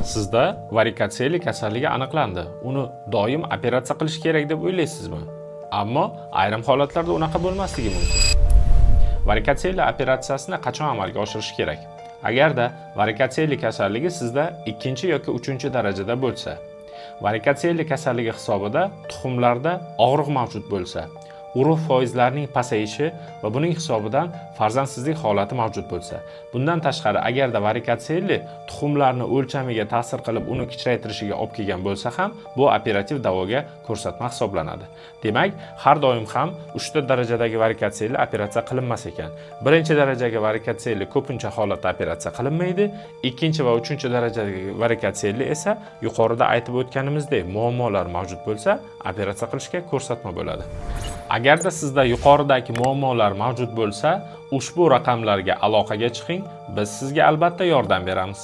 Sizda varikotseli kasalligi aniqlandi. Uni doim operatsiya qilish kerak deb o'ylaysizmi? Ammo ayrim holatlarda unaqa bo'lmasligi mumkin. Varikotseli operatsiyasini qachon amalga oshirish kerak? Agarda varikotseli kasalligi sizda ikkinchi yoki uchinchi darajada bo'lsa, varikotseli kasalligi hisobida tuxumlarda og'riq mavjud bo'lsa, urug' foizlarining pasayishi va buning hisobidan farzandsizlik holati mavjud bo'lsa. Bundan tashqari, agarda varikotseli tuxumlarni o'lchamiga ta'sir qilib, uni kichraytirishiga olib kelgan bo'lsa ham, bu operativ davoga ko'rsatma hisoblanadi. Demak, har doim ham 3 ta darajadagi varikotseli operatsiya qilinmas ekan. Birinchi darajagi varikotseli ko'pincha holatda operatsiya qilinmaydi. Ikkinchi va uchinchi darajadagi varikotseli esa yuqorida aytib o'tganimizdek muammolar mavjud bo'lsa, operatsiya qilishga ko'rsatma bo'ladi. Agarda sizda yuqoridagi muammolar mavjud bo'lsa, ushbu raqamlarga aloqaga chiqing, biz sizga albatta yordam beramiz.